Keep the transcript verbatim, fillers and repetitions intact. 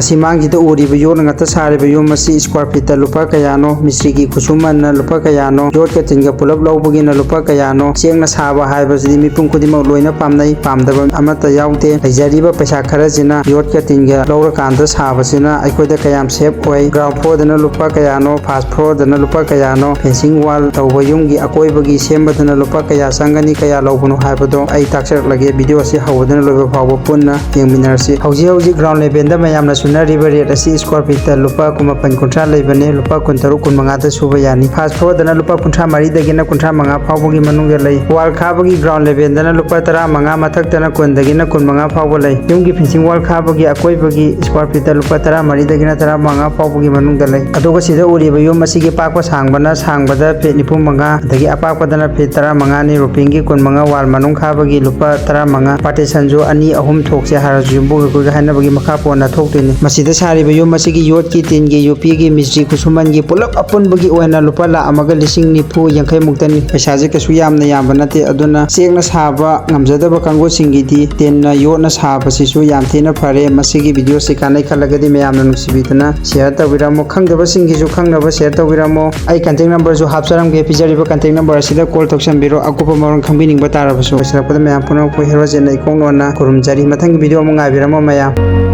ꯑꯁꯤ ꯃꯥꯡꯁꯤꯗ ꯎꯔꯤꯕ ꯌꯣꯠ ꯉꯥꯛꯇ ꯁꯥꯔꯤꯕ ꯌꯨꯝ ꯑꯁꯤ square feet ꯇ ꯂꯨꯄꯥ ꯀꯌꯥꯅꯣ, ꯃꯤꯁꯇ꯭ꯔꯤꯒꯤ ꯈꯨꯠꯁꯨꯃꯟꯅ ꯂꯨꯄꯥ ꯀꯌꯥꯅꯣ, ꯌꯣꯠꯀ ꯇꯤꯟꯒ ꯄꯨꯂꯞ ꯂꯧꯕꯒꯤꯅ ꯂꯨꯄꯥ ꯀꯌꯥꯅꯣ, ꯆꯦꯛꯅ ꯁꯥꯕ ꯍꯥꯏꯕꯁꯤꯗꯤ ꯃꯤꯄꯨꯝ ꯈꯨꯗꯤꯡꯃꯛ ꯂꯣꯏꯅ ꯄꯥꯝꯅꯩ, ꯄꯥꯝꯗꯕ ꯑꯃꯠꯇ ꯌꯥꯎꯗꯦ꯫ ꯂꯩꯖꯔꯤꯕ ꯄꯩꯁꯥ ꯈꯔꯁꯤꯅ ꯌꯣꯠꯀ ꯇꯤꯟꯒ ꯂꯧꯔꯀꯥꯟꯗ ꯁꯥꯕꯁꯤꯅ ꯑꯩꯈꯣꯏꯗ ꯀꯌꯥꯝ safe ꯑꯣꯏ, ground floor ꯗꯅ ꯂꯨꯄꯥ ꯀꯌꯥꯅꯣ, first floor ꯗꯅ ꯂꯨꯄꯥ ꯀꯌꯥꯅꯣ, fencing wall ꯇꯧꯕ ꯌꯨꯝꯒꯤ ꯑꯀꯣꯏꯕꯒꯤ ꯁꯦꯝꯕꯗꯅ ꯂꯨꯄꯥ ꯀꯌꯥ ꯆꯪꯒꯅꯤ, ꯀꯌꯥ ꯂꯧꯕꯅꯣ ꯍꯥꯏꯕꯗꯣ ꯑꯩ ꯇꯥꯛꯆꯔꯛꯂꯒꯦ꯫ Video ꯑꯁꯤ ꯍꯧꯕꯗꯅ ꯂꯣꯏꯕ ꯐꯥꯎꯕ ꯄꯨꯟꯅ ꯌꯦꯡꯃꯤꯟꯅꯔꯁꯤ꯫ ꯍꯧꯖꯤꯛ ꯍꯧꯖꯤꯛ ground level ꯗ ꯃꯌꯥꯝꯅ ꯁꯨꯅꯔꯤꯕ rate ꯑꯁꯤ square feet ꯇ ꯂꯨꯄꯥ ꯀꯨꯟꯃꯥꯄꯟ ꯀꯨꯟꯊ꯭ꯔꯥ ꯂꯩꯕꯅꯦ, ꯂꯨꯄꯥ ꯀꯨꯟꯇꯔꯨꯛ ꯀꯨꯟꯃꯉꯥꯗ ꯁꯨꯕ ꯌꯥꯅꯤ꯫ First floor ꯗꯅ ꯂꯨꯄꯥ ꯀꯨꯟꯊ꯭ꯔꯥ ꯃꯔꯤꯗꯒꯤꯅ ꯀꯨꯟꯊ꯭ꯔꯥ ꯃꯉꯥ ꯐꯥꯎꯕꯒꯤ ꯃꯅꯨꯡꯗ ꯂꯩ꯫ Wall ꯈꯥꯕꯒꯤ ground level ꯗꯅ ꯂꯨꯄꯥ ꯇꯔꯥꯃꯉꯥ, ꯃꯊꯛꯇꯅ ꯀꯨꯟꯗꯒꯤꯅ ꯀꯨꯟꯃꯉꯥ ꯐꯥꯎꯕ ꯂꯩ꯫ ꯌꯨꯝꯒꯤ fencing wall ꯈꯥꯕꯒꯤ ꯑꯀꯣꯏꯕꯒꯤ square feet ꯇ ꯂꯨꯄꯥ ꯇꯔꯥꯃꯔꯤꯗꯒꯤꯅ ꯇꯔꯥꯃꯉꯥ ꯐꯥꯎꯕꯒꯤ ꯃꯅꯨꯡꯗ ꯂꯩ꯫ ꯑꯗꯨꯒ ꯁꯤꯗ ꯎꯔꯤꯕ ꯌꯨꯝ ꯑꯁꯤꯒꯤ ꯄꯥꯛꯄ ꯁꯥꯡꯕꯅ ꯁꯥꯡꯕꯗ feet ꯅꯤꯐꯨ ꯃꯉꯥ, ꯑꯗꯒꯤ ꯑꯄꯥꯛꯄꯗꯅ feet ꯇꯔꯥꯃꯉꯥꯅꯤ, roofing ꯒꯤ ꯀꯨꯟꯃꯉꯥ, wall ꯃꯅꯨꯡ ꯈꯥꯕꯒꯤ ꯂꯨꯄꯥ ꯇꯔꯥꯃꯉꯥ, partition ꯁꯨ ꯑꯅꯤ ꯑꯍꯨꯝ ꯊꯣꯛꯁꯦ ꯍꯥꯏꯔꯁꯨ ꯌꯨꯝꯕꯨ ꯑꯩꯈꯣꯏꯒ ꯍꯥꯏꯅꯕꯒꯤ ꯃꯈꯥ ꯄꯣꯟꯅ ꯊꯣꯛꯇꯣꯏꯅꯤ꯫ ꯃꯁꯤꯗ ꯁꯥꯔꯤꯕ ꯌꯨꯝ ꯑꯁꯤꯒꯤ ꯌꯣꯠꯀꯤ, ꯇꯤꯟꯒꯤ, ꯌꯣꯠꯄꯤꯒꯤ, ꯃꯤꯁꯇ꯭ꯔꯤ ꯈꯨꯠꯁꯨꯃꯟꯒꯤ ꯄꯨꯂꯞ ꯑꯄꯨꯟꯕꯒꯤ ꯑꯣꯏꯅ ꯂꯨꯄꯥ ꯂꯥꯈ ꯑꯃꯒ ꯂꯤꯁꯤꯡ ꯅꯤꯐꯨ ꯌꯥꯡꯈꯩ ꯃꯨꯛꯇꯅꯤ꯫ ꯄꯩꯁꯥꯁꯦ ꯀꯩꯁꯨ ꯌꯥꯝꯅ ꯌꯥꯝꯕ ꯅꯠꯇꯦ, ꯑꯗꯨꯅ ꯆꯦꯛꯅ ꯁꯥꯕ ꯉꯝꯖꯗꯕ ꯀꯥꯡꯕꯨꯁꯤꯡꯒꯤꯗꯤ ꯇꯤꯟꯅ ꯌꯣꯠꯅ ꯁꯥꯕꯁꯤꯁꯨ ꯌꯥꯝ ꯊꯤꯅ ꯐꯔꯦ꯫ ꯃꯁꯤꯒꯤ video ꯁꯤ ꯀꯥꯟꯅꯩ ꯈꯜꯂꯒꯗꯤ ꯃꯌꯥꯝꯅ ꯅꯨꯡꯁꯤꯕꯤꯗꯨꯅ share ꯇꯧꯕꯤꯔꯝꯃꯣ, ꯈꯪꯗꯕꯁꯤꯡꯒꯤꯁꯨ ꯈꯪꯅꯕ share ꯇꯧꯕꯤꯔꯝꯃꯣ꯫ ꯑꯩ contact number ꯁꯨ ꯍꯥꯞꯆꯔꯝꯒꯦ, ꯄꯤꯖꯔꯤꯕ contact number ꯑꯁꯤꯗ call ꯇꯧꯁꯟꯕꯤꯔꯣ, ꯑꯀꯨꯞꯄ ꯃꯔꯣꯜ ꯈꯪꯕꯤꯅꯤꯡꯕ ꯇꯥꯔꯕꯁꯨ꯫ ꯂꯣꯏꯁꯤꯜꯂꯛꯄꯗ ꯃꯌꯥꯝ ꯄꯨꯝꯅꯃꯛꯄꯨ ꯍꯦꯔꯣꯖꯦꯠꯅ ꯏꯀꯣꯛ ꯅꯣꯟꯅ ꯈꯨꯔꯨꯝꯖꯔꯤ꯫ ꯃꯊꯪꯒꯤ video ꯑꯃꯨꯛ ꯉꯥꯏꯕꯤꯔꯝꯃꯣ ꯃꯌꯥꯝ꯫